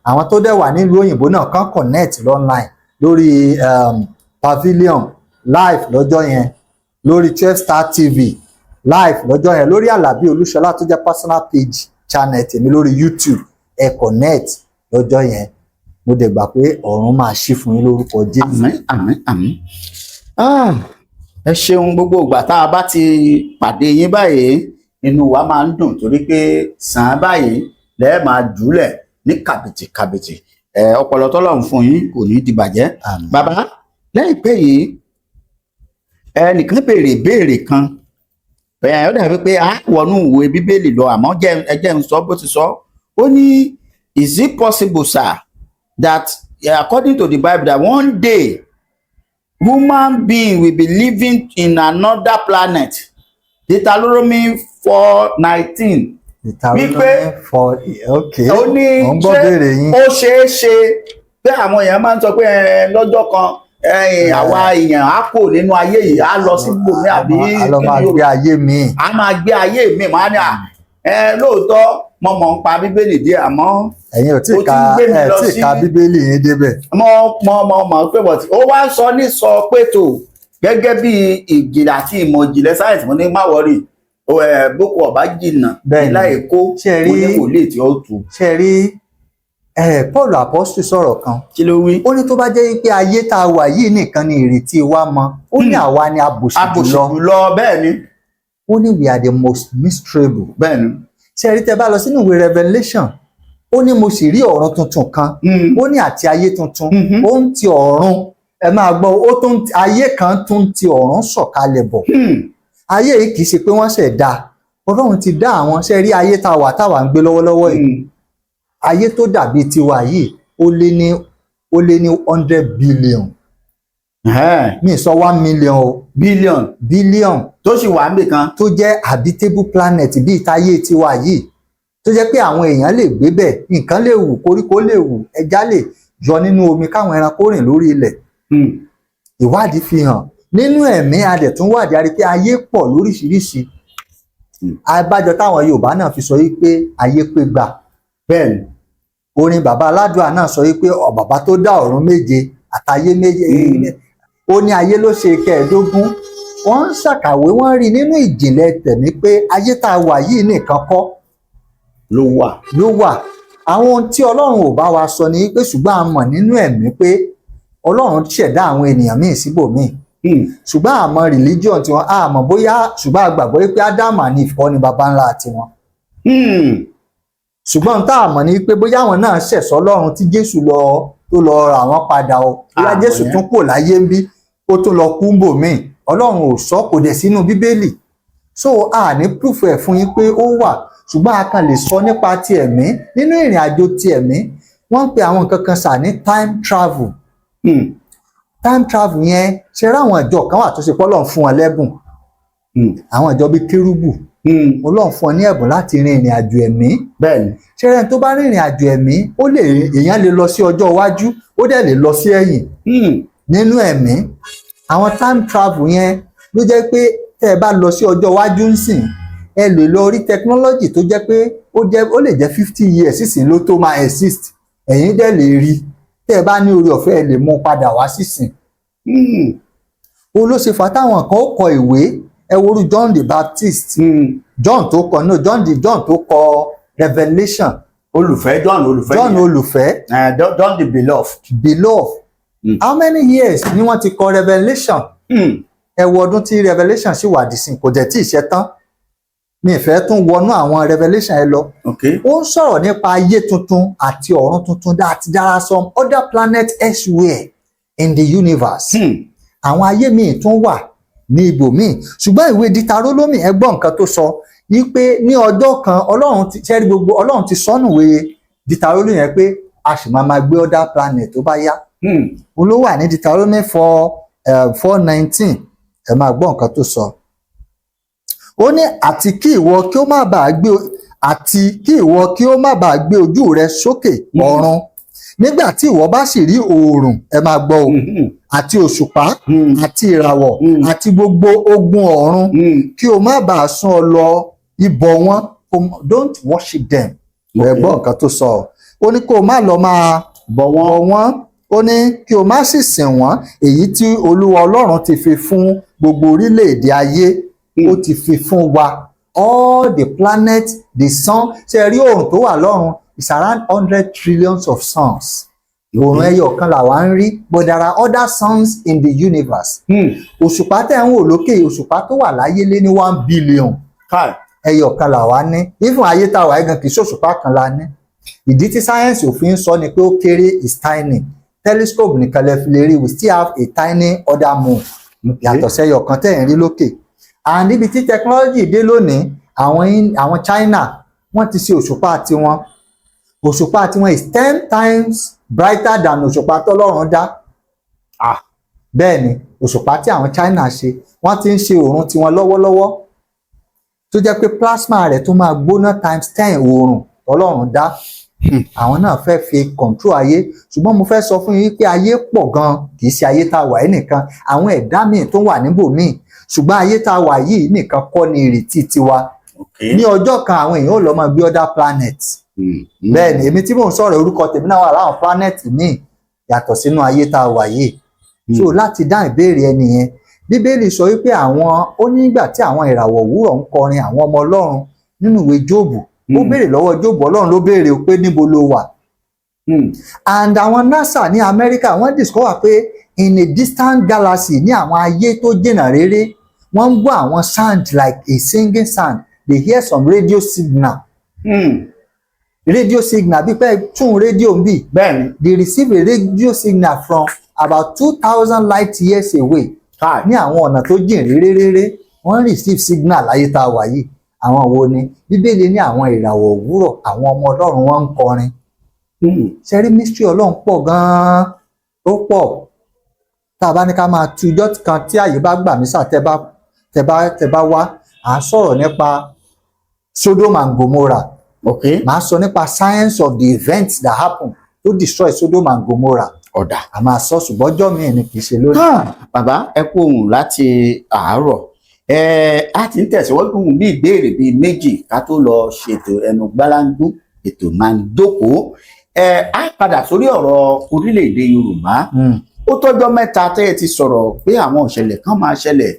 àwọn tó dẹ̀ wà nílùú òyìnbó náà kàn connect online lórí Pavilion live lọ́jọ́ yẹn, lórí 12 Star TV live lọ́jọ́ yẹn, lórí Àlàbí Olúṣọlá tó jẹ́ personal page channel tèmi lórí YouTube, ẹ connect lọ́jọ́ yẹn. Mo dẹ̀ gbà pé ọ̀run máa ṣí fún yín lórúkọ Jésù. Àmín, àmín, àmín. Ah, ẹ ṣeun. Gbogbo ìgbà tá a bá ti pàdé yín báyìí, inú wa máa ń dùn, torí pé sàn án báyìí lẹ́ẹ̀ máa jùlẹ̀ ní kàbìtì kàbìtì. Ẹ ọpọlọ tọ́lọ́run fún yín kò ní di bàjẹ́. Àmín. Bàbá, láìpẹ́ yìí, ẹnìkan béèrè ìbéèrè kan bẹ́ẹ̀, ó dàbí pé a wọnú ìwé Bíbélì lọ, àmọ́ ẹ jẹ́ n sọ bó ti sọ. Ó ní, "Is it possible, sir, that according to the Bible, that one day human being will be living in another planet, Deuteronomy 4:19?" Deuteronomy Wípé four, ok. Ó ní Mo ń gbọ́ ṣé béèrè yín. ó ṣeé ṣe pé Pé àwọn èèyàn máa ń sọ pé lọ́jọ́ kan, àwa èèyàn á kò nínú ayé yìí, á lọ sí ibòmí àbí A lọ máa kí ni gbé ayé míì. A máa gbé ayé mi máa ní à lóòótọ́ mo mọ̀ ń pa Bíbélì díẹ̀, àmọ́ Ẹ̀yin ò tí ó ti ka ń gbé mi ẹ lọ tí sí ka Bíbélì yín débẹ̀. Mo mọ̀ pé but ó wá sọ ní sọ pé tó gẹ́gẹ́ bí ìjìnlẹ̀ àti ìmọ̀ ìjìnlẹ̀ sáyẹ̀nsì, mo ní má worry, boko ọba jìnnà Bẹ́ẹ̀ni. láì kó Ṣé ẹ mo ní wòlíì tí ó tù. Ṣe rí Paul Apostle sọ̀rọ̀ kan. Kí ló wí? Ó ní tó bá jẹ́ pé ayé tá a wà yìí nìkan ni ìrètí wa mọ, ó ní àwa ni abòṣì abòṣì jùlọ. Jùlọ, bẹ́ẹ̀ ni. Ó ní we are the most miserable. Bẹ́ẹ̀ ni. Ṣe rí, tẹ́ bá lọ sínú ìwé Revelation, ó ní mo sì rí ọ̀run tuntun kan, ó ní àti ayé tuntun. Ó ń ti ọ̀run, ẹ máa gbọ́, ó tún ayé kan tún ti ọ̀run sọ̀kalẹ̀ bọ̀. Ayé yìí kì í ṣe pé wọ́n ṣẹ̀ dá, Ọlọ́run ti dá àwọn. Ṣe rí ayé tá a wà, táwa ń gbé lọ́wọ́lọ́wọ́ yìí, ayé tó dàbí tiwa yìí, ó lé ní 100 billion. Mi sọ 1 million o. Billion. Billion. Tó sì wà níbì kan. Tó jẹ́ habitable planet bíi táyé tiwa yìí, tó jẹ́ pé àwọn èèyàn lè gbé bẹ̀, nǹkan lè wù, koríko lè wù, ẹja lè yọ nínú omi, káwọn ẹranko rìn lórí ilẹ̀. Ìwádìí fi hàn nínú ẹ̀mí, a dẹ̀ tún wádìí, a rí pé ayé pọ̀ lóríṣiríṣi. Abájọ táwọn Yorùbá náà fi sọ yìí pé ayé pé gbà. Bẹ́ẹ̀ ni. Orin bàbá aládùá náà sọ yìí pé ọ bàbá tó dá ọ̀run méje àtayé méje, ó ní ayé ló ṣe kẹẹ̀ẹ́dógún. Wọ́n ń ṣàkàwé, wọ́n rí nínú ìjìnlẹ̀ tẹ̀mí pé ayé tá a wà yìí nìkan kọ́ ló wà. Ló wà. Àwọn ohun tí Ọlọ́run ò bá wa sọ ni pé, ṣùgbọ́n a mọ̀ nínú ẹ̀mí pé Ọlọ́run ṣẹ̀dá àwọn ènìyàn míì síbòmíì, ṣùgbọ́n àmọ́ religion tiwọn, àmọ́ bóyá, ṣùgbọ́n a gbàgbọ́ pé Ádámù àní ìfọ́ ni baba ńlá tiwọn. Ṣùgbọ́n tá a mọ̀ ni pé bóyá àwọn náà ṣẹ̀sọ́ Ọlọ́run tí Jésù lọ tó lọ rà wọ́n padà o, bóyá Àmọ́ Jésù yẹn. tún kò láyé ń bí, ó tún lọ kú ń bò míì, Ọlọ́run ò sọ, kò dẹ̀ sínú Bíbélì, so a ní proof ẹ̀ fún yín pé ó wà. Ṣùgbọ́n a kàn lè sọ nípa ti ẹ̀mí. Nínú ìrìn àjò ti ẹ̀mí, wọ́n ń pe àwọn nǹkan kan sà ní time travel. Time travel yẹn, ṣe ráwọn ìjọ kan wà tó ṣe pé Ọlọ́run fún wọn lẹ́bùn, àwọn ìjọ bíi kérúbù, Ọlọ́run fún wọn ní ẹ̀bùn láti rin ìrìn àjò ẹ̀mí. Bẹ́ẹ̀ ni. Ṣé ẹni tó bá rin ìrìn àjò ẹ̀mí, ó lè èèyàn lè lọ sí ọjọ́ iwájú, ó dẹ̀ lè lọ sí ẹ̀yìn nínú ẹ̀mí. Àwọn time travel yẹn ló jẹ́ pé tẹ́ ẹ bá lọ sí ọjọ́ iwájú ń sìn, ẹ lè lọ rí technology tó jẹ́ pé ó lè jẹ́ 50 years sísìn ló tó máa exist, ẹ̀yin dẹ̀ lè rí. Tẹ́ ẹ bá ní oore ọ̀fẹ́, ẹ lè mú padà wá sísìn. Ó ló ṣe fà táwọn kan ó kọ ìwé. Ẹ worú John the Baptist, John tó kọ, no, John the John tó kọ Revelation. Olùfẹ́, John olùfẹ́. John nìyẹn. Olùfẹ́. John the beloved. Beloved. How many years ni wọ́n ti kọ Revelation? Ẹ wo ọdún tí Revelation sì wà dìsìn, kò dẹ̀ tí ì ṣe tán. Mi ì fẹ́ tún wọnú àwọn Revelation ẹ lọ. Ó ń sọ̀rọ̀ nípa ayé tuntun àti ọ̀run tuntun, that there are some other planets elsewhere in the universe. Àwọn ayé míì tún wà ní ibòmíì. Ṣùgbọ́n ìwé Ditarólómì, ẹ gbọ́ nǹkan tó sọ ní pé ní ọjọ́ kan Ọlọ́run ti ṣẹ́rí gbogbo, Ọlọ́run ti sọ́nù ìwé Ditarólómì yẹn pé a sì máa máa gbé other planet tó bá yá. Òun ló wà ní Deuteronomy 4:4:19. Ẹ máa gbọ́ nǹkan tó sọ. Ó ní àti kí ìwọ kí ó má bàa gbé ojú rẹ sókè ọ̀run nígbà tí ìwọ bá sì rí oòrùn, ẹ máa gbọ́ o, àti òṣùpá àti ìràwọ̀ àti gbogbo ogun ọ̀run, kí o má bàa sún ọ lọ ibọ̀ wọn. Don't worship them. Ẹ gbọ́ nǹkan tó sọ. Ó ní kó o má lọ máa bọ̀ bọ̀ wọ́n. Wọ́n. Ó ní kí o má sì sìn wọ́n, èyí tí Olúwa Ọlọ́run ti fi fún gbogbo orílẹ̀-èdè ayé. Ó ti fi fún wa all the planets, the sun. Ṣe rí oòrùn tó wà lọ́run is around 100 trillions of suns. Oòrùn ẹyọ kan làwa ń rí, but there are other suns in the universe. Òṣùpá tẹ̀ ń wò lókè, òṣùpá tó wà láyé lé ní 1 billion. Káì. Ẹyọ kan làwa ní. Even ayé tá a wà yìí gan, kì í ṣòṣùpá kan la ní. Ìdí tí sáyẹ́ǹsì òfin sọ ni pé ó kéré, is tiny. Telescope nìkan lè fi lè rí. We still have a tiny other moon yàtọ̀ sẹ́yọ kan tẹ̀ ń rí lókè. And níbi tí technology dé lónìí, àwọn China, wọ́n ti ṣe òṣùpá tiwọn. Òṣùpá tiwọn is 10 times brighter than òṣùpá tọ́lọ́run dá. Bẹ́ẹ̀ ni, òṣùpá tí àwọn China ṣe, wọ́n ti ń ṣe òòrùn tiwọn lọ́wọ́lọ́wọ́, tó jẹ́ pé plasma rẹ̀ tó máa gbóná times 10 òòrùn tọ́lọ́run dá. Àwọn náà fẹ́ fi control ayé. Ṣùgbọ́n mo fẹ́ sọ fún yín pé ayé pọ̀ gan, kì í ṣe ayé tá a wà yìí nìkan. Àwọn ẹ̀dá míì tó wà níbòmíì, ṣùgbọ́n ayé tá a wà yìí nìkan kọ́ ni ìrètí tiwa. Ní ọjọ́ kan, àwọn èèyàn ò lọ máa gbé other planet. Bẹ́ẹ̀ ni, èmi tí mò ń sọ̀rọ̀, orúkọ tèmi náà wà láwọn planet míì yàtọ̀ sínú ayé tá a wà yìí. So láti dá ìbéèrè ẹni yẹn, Bíbélì sọ wípé àwọn ó nígbà tí àwọn ìràwọ̀ òwúrọ̀ ń kọrin, àwọn ọmọ Ọlọ́run, nínú ìwé Jóòbù. Ó béèrè lọ́wọ́ Jóòbù, Ọlọ́run ló béèrè pé níbo ló wà. And àwọn NASA ní Amẹ́ríkà, wọ́n discover pé in a distant galaxy, ní àwọn ayé tó jìnnà réré, wọ́n ń gbọ́ àwọn sound like a singing sound. They hear some radio signal. Radio signal bí pé tún rédíò ń bì. They receive a radio signal from about 2,000 light years away. Ní àwọn ọ̀nà tó jìn réré réré, wọ́n receive signal láyé tá a wà yìí. Àwọn wo ni? Bíbélì ní àwọn ìràwọ̀ òwúrọ̀, àwọn ọmọ Ọlọ́run, wọ́n ń kọrin. Ṣe rí, mystery Ọlọ́run pọ̀ gan-an, ó pọ̀. Tá a bá ní ká máa tu, ijọ́ kan tí àyè bá gbà mí sà, tẹ bá wá, à ń sọ̀rọ̀ nípa Sodom and Gomorrah. Màá sọ nípa science of the events that happen to destroy Sodom and Gomorrah. Ọ̀dà. A máa sọ, ṣùgbọ́n ọjọ́ míì ni, kì í ṣe lónìí. Ah, bàbá, ẹ kú ohùn láti àárọ̀. Ẹ a ti ń tẹ̀síwájú bí ìbéèrè bíi méjì ká tó lọ ṣètò ẹnu gbáláńdú. Ètò máa ń dókòó. Ẹ á padà sórí ọ̀rọ̀ orílẹ̀-èdè Yorùbá. Ó tọ́jọ́ mẹ́ta tẹ́ ẹ ti sọ̀rọ̀ pé àwọn ìṣẹ̀lẹ̀ kan máa ṣẹlẹ̀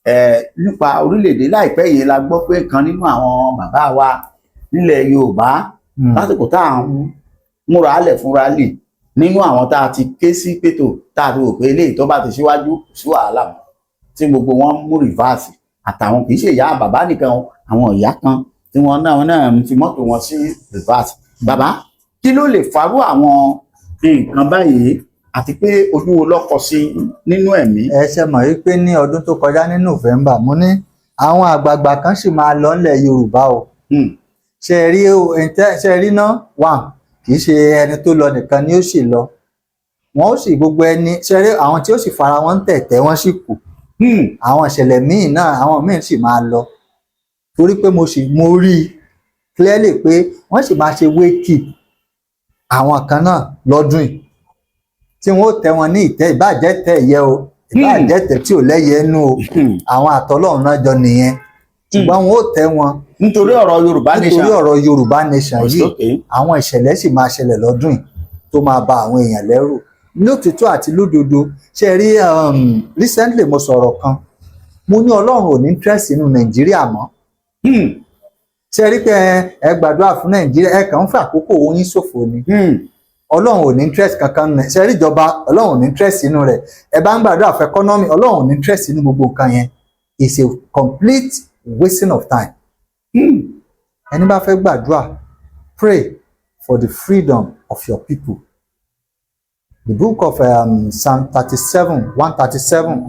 ẹ nípa orílẹ̀-èdè. Láìpẹ́ yìí la gbọ́ pé kan nínú àwọn bàbá wa nílẹ̀ Yorùbá, lásìkò tá à ń múra lẹ̀ fúnra lì, nínú àwọn tá a ti ké sí pètò, tá a ti rò pé eléyìí tó bá ti síwájú, kò sí wàhálà mọ́, tí gbogbo wọn mú reverse, àtàwọn kì í ṣe ìyá bàbá nìkan o, àwọn ìyá kan tí wọn náà ń fi mọ́tò wọn sí reverse. Bàbá, kí ló lè farú àwọn nǹkan báyìí, àti pé ojú wo lọ́kọ sí nínú ẹ̀mí? Ẹ ṣe mọ̀ wípé ní ọdún tó kọjá ní November, mo ní àwọn àgbààgbà kan sì máa lọ nílẹ̀ Yorùbá o. Ṣe rí ṣe rí ná wà, kì í ṣe ẹni tó lọ nìkan ni ó sì lọ, wọn ó sì gbogbo ẹni. Ṣe rí àwọn tí ó sì fara wọn ń tẹ̀tẹ̀, wọ́n sì kù. Àwọn ìṣẹ̀lẹ̀ míì náà, àwọn míì sì máa lọ, torí pé mo sì mo rí i clearly pé wọ́n sì máa ṣe wake up àwọn kan náà lọ́dún yìí, tí wọ́n ó tẹ́ wọn ní ìtẹ́, ìbàjẹ́ tẹ́ ẹ̀yẹ o, ìbàjẹ́ tẹ́ tí ò lẹ́yẹ nú o. Àwọn àtọlọ́run náà jọ nìyẹn, ṣùgbọ́n wọn ó tẹ́ wọn. Nítorí ọ̀rọ̀ Yorùbá nation. Nítorí ọ̀rọ̀ Yorùbá nation yìí. Àwọn ìṣẹ̀lẹ̀ sì máa ṣẹlẹ̀ lọ́dún yìí tó máa ba àwọn èèyàn lẹ́rù lótìtọ́ àti lódodo. Ṣe rí, recently mo sọ̀rọ̀ kan, mo ní Ọlọ́run ò ní interest nínú Nàìjíríà mọ́. Ṣe rí pé ẹ gbàdúrà fún Nàìjíríà, ẹ kàn ń fẹ́ àkókò oyin ṣòfò ni. Ọlọ́run ò ní interest kankan nínú ẹ̀. Ṣe rí ìjọba, Ọlọ́run ò ní interest nínú rẹ̀. Ẹ bá ń gbàdúrà fún economy, Ọlọ́run ò ní interest nínú gbogbo nǹkan yẹn. It's a complete wasting of time. Ẹni bá fẹ́ gbàdúrà, pray for the freedom of your people. The book of Psalm 37, 137,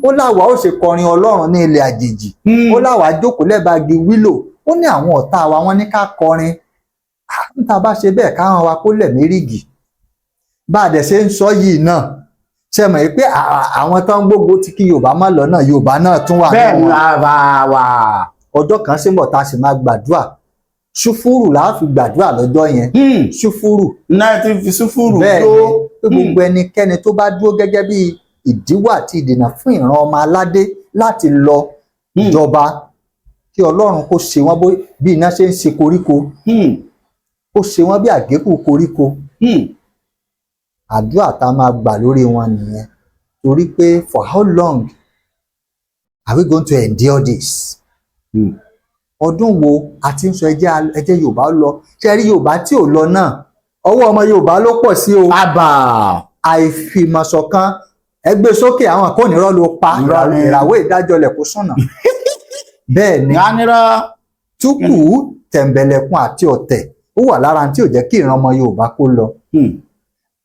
ó láwa ó ṣe kọrin Ọlọ́run ní ilẹ̀ àjèjì. Ó láwa jókòó lẹ́bàá igi willow. Ó ní àwọn ọ̀tá wa, wọ́n ní ká kọrin. Ah, níta bá ṣe bẹ́ẹ̀, káwọn wa kó lẹ̀ mérìgì. Bá a dẹ̀ ṣe ń sọ yìí náà, ṣe mọ̀ pé àwọn tó ń gbógun ti kí Yorùbá má lọ náà, Yorùbá náà tún wà Bẹ́ẹ̀ nínú ni wọn. Àbá wà. Ọjọ́ kan sí ń bọ̀ tá a sì máa gbàdúrà. Ṣúfúrù là á fi gbàdúrà lọ́jọ́ yẹn. Ṣúfúrù. Náà ti fi súfúrù Bẹ́ẹ̀ tó. ni, pé gbogbo ẹnikẹ́ni tó bá dúró gẹ́gẹ́ bí ìdíwọ́ àti ìdènà fún ìran ọmọ aládé láti lọ jọba, kí Ọlọ́run kó ṣe wọ́n bí iná ṣe ń ṣe koríko, kó ṣe wọ́n bí àgékù koríko. Àdúrà tá a máa gbà lórí wọn nìyẹn, torí pé for how long are we going to endure this? Ọdún wo a ti ń sọ ẹjẹ́ Yorùbá lọ? Ṣe rí, Yorùbá tí ò lọ náà, ọwọ́ ọmọ Yorùbá ló pọ̀ sí o. Àbà. Àìfìmọ̀ṣọ̀kan ẹgbẹ́ sókè, àwọn kò ní rọ́ ló pa. Irọ́ ni. Ìràwọ̀ ìdájọ́lẹ̀ kó sùnà. Bẹ́ẹ̀ ni. Yánirọ́. Túkù tẹ̀m̀bẹ̀lẹ̀kun àti ọ̀tẹ̀, ó wà lára tí ò jẹ́ kí ìran ọmọ Yorùbá kó lọ.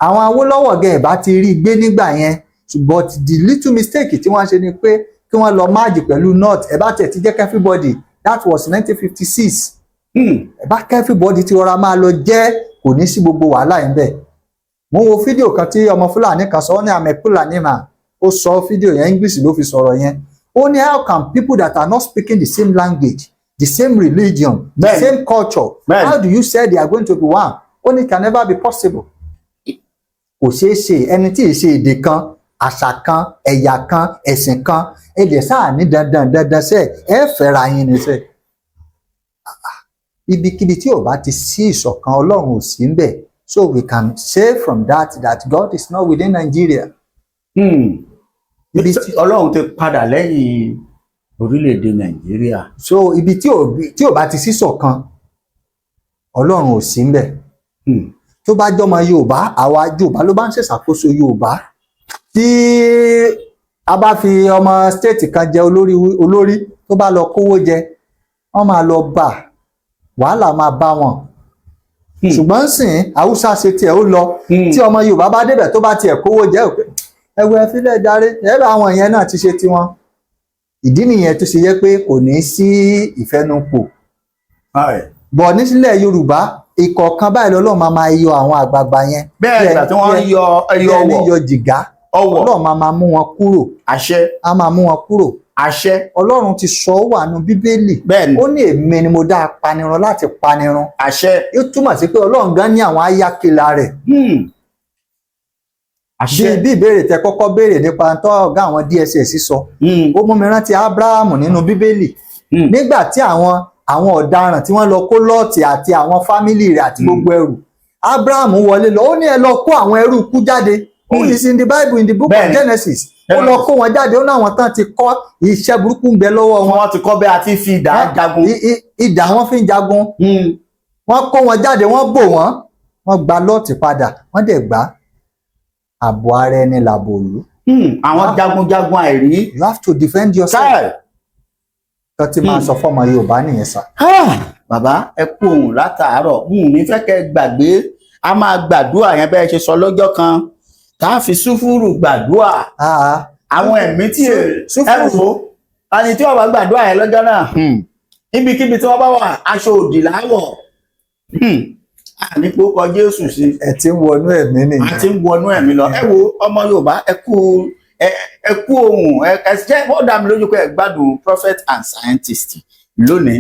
Àwọn Awólọ́wọ̀ gẹ̀ ìbá ti rí i gbé nígbà yẹn, ṣùgbọ́n the little mistake tí wọ́n ṣe ni pé kí wọ́n lọ merge pẹ̀lú North. Ẹ̀ bá tẹ̀ ti jẹ́ kí everybody, that was 1956, ẹ̀ bá kí everybody ti rọra máa lọ jẹ́, kò ní sí gbogbo wàhálà yẹn bẹ́ẹ̀. Mo ń wo fídíò kan tí ọmọ Fúlàní kan sọ, ó ní àmì Fúlàní mà ó sọ fídíò yẹn, English ló fi sọ̀rọ̀ yẹn. Ó ní, how can people that are not speaking the same language, the same religion, the Bẹ́ẹ̀ni. same culture, Bẹ́ẹ̀ni. how do you say they are going to be one? Ó ní can never be possible, kò ṣeé ṣe. Ẹni tí ì ṣe èdè kan, àṣà kan, ẹ̀yà kan, ẹ̀sìn kan, ẹ lè sáà ní dandan dandan sẹ́ ẹ fẹ́ra yín ní sẹ́. Ibikíbi tí ò bá ti sí ìṣọ̀kan, Ọlọ́run ò sí ń bẹ̀. So we can say from that that God is not within Nigeria. Ibi tí Ọlọ́run ti padà lẹ́yìn orílẹ̀-èdè Nàìjíríà. So ibi tí ò bá ti sí ṣọ̀kan, Ọlọ́run ò sí ń bẹ̀. Tó bá jọmọ Yorùbá, àwa Yorùbá ló bá ń ṣèṣàkóso Yorùbá. Tí a bá fi ọmọ state kan jẹ olórí, olórí tó bá lọ kówó jẹ, wọ́n máa lọ bà, wàhálà máa bá wọn. Ṣùgbọ́n sìn Haúsá ṣe tiẹ̀, ó lọ. Tí ọmọ Yorùbá bá débẹ̀, tó bá tiẹ̀ kówó jẹ, òpè ẹwọ ẹ fílẹ̀ járe, ẹ̀rọ àwọn yẹn náà ti ṣe tiwọn. Ìdí nìyẹn tó ṣe yẹ pé kò ní sí ìfẹnukò bọ̀ nísìlẹ̀ Yorùbá. Ìkọ̀ọ̀kan báyìí lọ́lọ́run máa máa yọ àwọn àgbààgbà yẹn. Bẹ́ẹ̀ ìgbà tí wọ́n ń yọ ẹyọ bí ẹni ọwọ́ yọ jìgá. Ọwọ́. Ọlọ́run máa máa mú wọn kúrò. Àṣẹ. Á máa mú wọn kúrò. Àṣẹ. Ọlọ́run ti sọ, ó wà nù Bíbélì. Bẹ́ẹ̀ni. Ó ní èmi ni mo dá apanirun láti panirun. Àṣẹ. Ó túmọ̀ sí pé Ọlọ́run gan ní àwọn ayákẹ́lá rẹ̀. Àṣẹ. Bí ìbéèrè tẹ kọ́kọ́ béèrè nípa tó ọ̀gá àwọn DSS sọ, ó mú mi rántí Abrahamu nínú Bíbélì, nígbà tí àwọn ọ̀daràn tí wọ́n lọ kó Lọ́ọ̀tì àti àwọn family rẹ̀ àti gbogbo ẹrù. Abrahamu wọlé lọ, ó ní ẹ lọ kó àwọn ẹrú kú jáde. Ó is in the Bible, in the book of Genesis. Ó lọ kó wọn jáde, ó ní àwọn tán ti kọ́ iṣẹ́ burúkú ń bẹ lọ́wọ́ wọn. Wọ́n ti kọ́ bẹ́ẹ̀ àti fi idà jagun. Idà wọn fi ń jagun. Wọ́n kó wọn jáde, wọ́n bò wọ́n, wọ́n gba Lọ́ọ̀tì padà, wọ́n dẹ̀ gbà á. Ààbò ara ẹni làbò ìlú. Àwọn jagunjagun àìrí. You have to defend yourself. Káì. Kan tí máa sọ fọmọ Yorùbá nìyẹn sà. Ah, bàbá, ẹ kú ohùn látàárọ̀. N ò ní fẹ́ kẹ́ ẹ gbàgbé, a máa gbàdúrà yẹn bẹ́ẹ̀ ṣe sọ lọ́jọ́ kan tá a fi súfúrù gbàdúrà. Ah, àwọn ẹ̀mí tí ẹ Súfúrù. wò ó, ẹni tí wọ́n bá gbàdúrà yẹn lọ́jọ́ náà, ibikíbi tí wọ́n bá wà, aṣọ òdì láwọ̀ ànípò kọ Jésù sí. Ẹ ti ń wọnú ẹ̀mí A nìyẹn. ti ń wọnú ẹ̀mí lọ. Ẹ wo, ọmọ Yorùbá, ẹ kú ohùn. Ẹ jẹ́ ó dá mi lójú pé ẹ gbádùn prophet and scientist lónìí.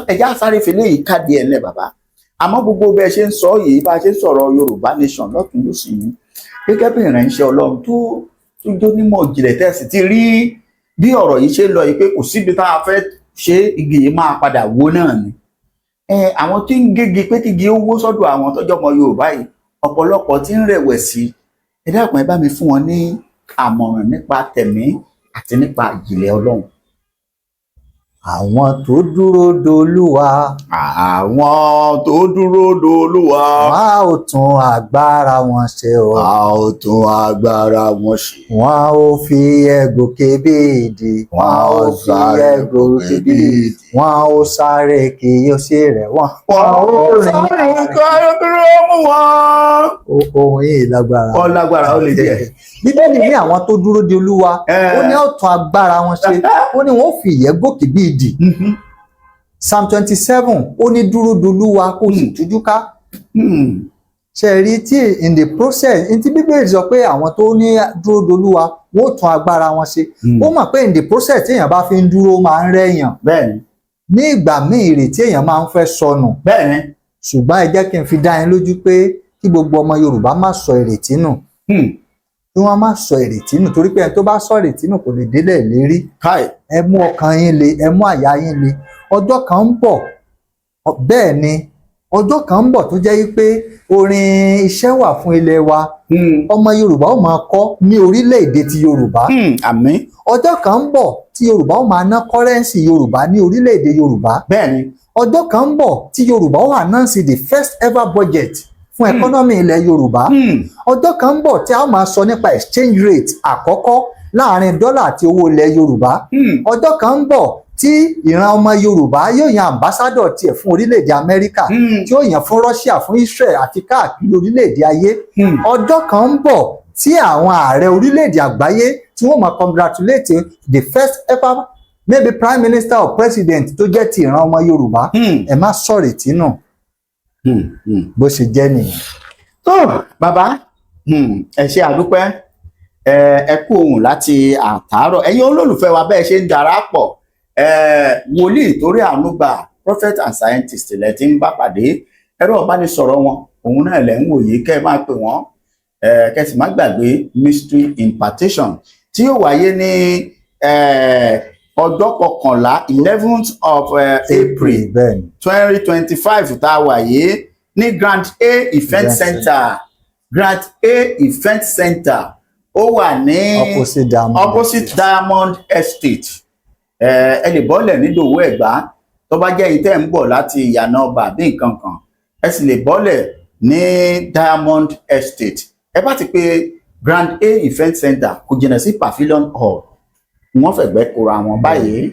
Ẹ já sáré fi léyìí káàdì ẹ̀ ńlẹ̀, bàbá. Àmọ́ gbogbo bẹ́ẹ̀ ṣe ń sọ yìí, bá a ṣe ń sọ̀rọ̀ Yorùbá nation lọ́tún lósì yìí, gẹ́gẹ́ bí ìránṣẹ́ Ọlọ́run tó jó nímọ̀ ìjìnlẹ̀, tẹ̀sí ti rí bí ọ̀rọ̀ yìí ṣe ń lọ yìí pé kò síbi tá a fẹ́ ṣe, igi yìí máa padà wó náà ni. Àwọn tí ń gégi pé kígi ó wó sọ́dọ̀ àwọn tọ́jọ́ ọmọ Yorùbá yìí, ọ̀pọ̀lọpọ̀ tí ń rẹ̀wẹ̀sì. Ẹ dákun, ẹ bá mi fún wọn ní àmọ̀ràn nípa tẹ̀mí àti nípa ìjìnlẹ̀ Ọlọ́run. Àwọn tó dúró dolúwa, Àwọn tó dúró dolúwa, wọn á ò tún agbára wọn ṣe o. A ó tún agbára wọn ṣe. Wọn ò fi ẹgòkè bí idì, wọn ò fi ẹgòkè bí idì, wọn ò sáré kì yóò sì rẹ̀ wọ́n, wọn ò rìn. Sáré kọ́rọ́kọ́rọ́ mú wọn. Ohun yìí lágbára. Ó lágbára, ó lè díẹ̀. Bíbélì ní àwọn tó dúró de Olúwa, ó ní ó tún agbára wọn ṣe, ó ní wọn ó fi ìyẹ́ gòkè bí idì. Psalm 27, ó ní dúró de Olúwa, kó o sì tújú ká. Ṣe rí tí in the process in tí Bíbélì sọ pé àwọn tó ní dúró de Olúwa, wọn ó tún agbára wọn ṣe, ó mọ̀ pé in the process tí èèyàn bá fi ń dúró, máa ń rẹ̀yàn. Ní ìgbà míì, ìrètí èèyàn máa ń fẹ́ sọnù. Ṣùgbọ́n ẹ jẹ́ kí n fi dá yín lójú pé kí gbogbo ọmọ Yorùbá má sọ ìrètí nù, kí wọ́n má sọ ìrètí nù, torí pé ẹni tó bá sọ ìrètí nù kò lè délẹ̀ lérí. Káì. Ẹ mú ọkàn yín le, ẹ mú àyà yín le. Ọjọ́ kan ń bọ̀. Bẹ́ẹ̀ ni, ọjọ́ kan ń bọ̀ tó jẹ́ wípé orin iṣẹ́ wà fún ilẹ̀ wa, ọmọ Yorùbá ó máa kọ ní orílẹ̀-èdè ti Yorùbá. Àmín. Ọjọ́ kan ń bọ̀ tí Yorùbá ó máa ná currency Yorùbá ní orílẹ̀-èdè Yorùbá. Ọjọ́ kan ń bọ̀ tí Yorùbá ó announce the first ever budget fún economy ilẹ̀ Yorùbá. Ọjọ́ kan ń bọ̀ tí a ó máa sọ nípa exchange rate àkọ́kọ́ láàrin dọ́là àti owó ilẹ̀ Yorùbá. Ọjọ́ kan ń bọ̀ tí ìran ọmọ Yorùbá yóò yan ambassador tiẹ̀ fún orílẹ̀-èdè Amẹ́ríkà, tí ó yàn fún Russia, fún Israel àti káàkiri orílẹ̀-èdè ayé. Ọjọ́ kan ń bọ̀ tí àwọn ààrẹ orílẹ̀-èdè àgbáyé tí wọ́n máa congratulate the first ever maybe prime minister or president tó jẹ́ ti ìran ọmọ Yorùbá. Ẹ má sọ̀rètí nù. Bó ṣe jẹ́ nìyẹn. Tó bàbá, ẹ ṣe, àdúpẹ́. Ẹ kú ohùn láti àtàárọ̀. Ẹ̀yin olólùfẹ́ wa, bẹ́ẹ̀ ṣe ń darapọ̀, wòlíì torí àánú gbà, prophet and scientist lẹ ti ń bá pàdé. Ẹ̀rọ ìbánisọ̀rọ̀ wọn Òun náà lẹ̀ ń wò yìí, kẹ́ ẹ máa pè wọ́n, kẹ́ ẹ sì má gbàgbé mystery impartation tí yóò wáyé ní ọjọ́ 11, 11th of April Bẹ́ẹ̀ni. 2025 tá a wà yìí ní Grand A Event Center. Grand A Event Center, ó wà ní Opposite Diamond. Opposite Diamond Estate. Ẹ lè bọ́lẹ̀ ní Ìdòwú Ẹ̀gbá tó bá jẹ́ ìtẹ́ ń bọ̀ láti ìyànà ọba àbí nǹkan kan. Ẹ sì lè bọ́lẹ̀ ní Diamond Estate. Ẹ bá ti pé Grand A Event Center, kò jìnnà sí Pavilion Hall, wọ́n fẹ̀gbẹ́ kóra wọn báyìí.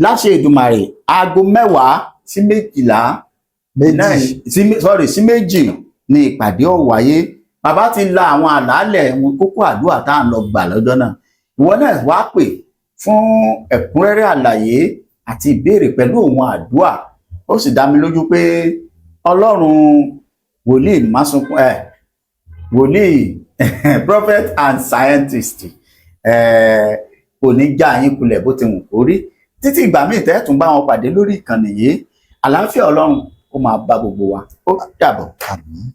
Láṣẹ Èdùmàrè, aago 10 sí 12 2. Náà sí, sorry, sí 2 ni ìpàdé ó wáyé. Bàbá ti la àwọn àlàálẹ̀ wọn, kókó àdúrà tá à ń lọ gbà lọ́jọ́ náà. Ìwọ náà wá pè fún ẹ̀kúnrẹ́rẹ́ àlàyé àti ìbéèrè pẹ̀lú òun àdúrà. Ó sì dá mi lójú pé Ọlọ́run wòlíì Másunkún ẹ, wòlíì prophet and scientist ẹ, kò ní já yín kulẹ̀ bó ti wù kó rí. Títí ìgbà míì tẹ́ tún bá wọn pàdé lórí ìkànnì yìí, àlàáfíà Ọlọ́run ó máa bá gbogbo wa. Ó dàbọ̀. Àmín.